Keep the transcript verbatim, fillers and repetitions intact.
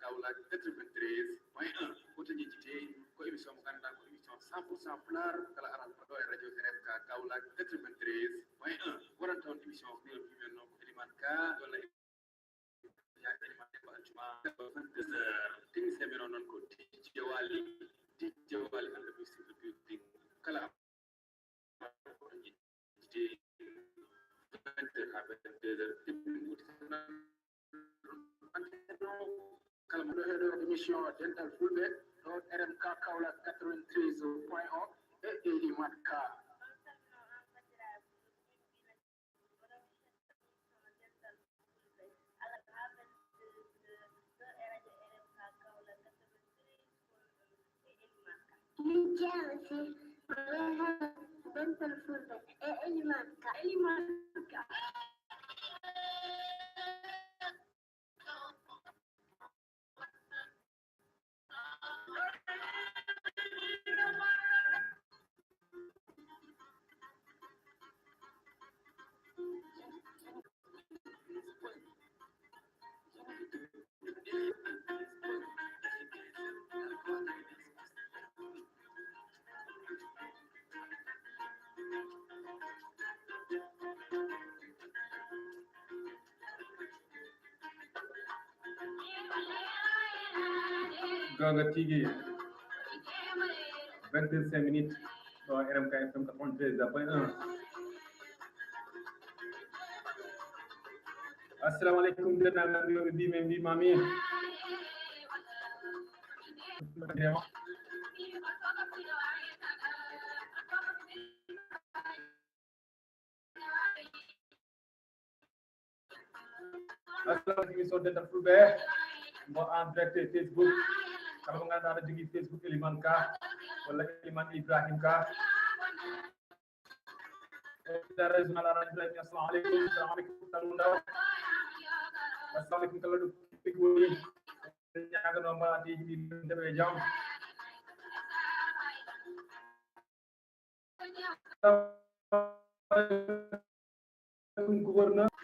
Kaolack quatre-vingt-treize point un. Ko to jejjitee, ko émission mo ngannduɗaa ko émission cent pour cent Pulaar, kala aran ko ɗo e radio R M K Kaolack quatre-vingt-treize point un. Waɗan toon émission ko ɗo mbiɗen noon ko Elimane Ka, walla ya Elimane Demba Aljuma, vingt-deux heures. Technicien men o noon ko D J Wali, D J Wali hannde ko sur le building. Kala kala mo ɗo heɗo émission Dental Fulɓe ɗo R M K Kaolack quatre-vingt-treize point un e Elimane Ka. Min jeyaa si Dental Fulɓe e Elimane Ka. Elimane Ka. Goonga tigi. Vingt heures cinq minutes ɗo R M K F M quatre-vingt-treize point un. Assalamu aleykum, denndaangal mbiyoɓe, mbimi, mbimami. Assalamu aleykum, so Dental Fulɓe, mo en direct e Facebook. Kala mo ngannduɗaa aɗa jogii Facebook, Elimane Ka walla Elimane Ibrahim Ka. Assalamu aleykum, assalamu aleykum, kala ɗo woni. Ñaaganoo ma, adi yimɓe ndeɓe jam. Ɗum gouverneur.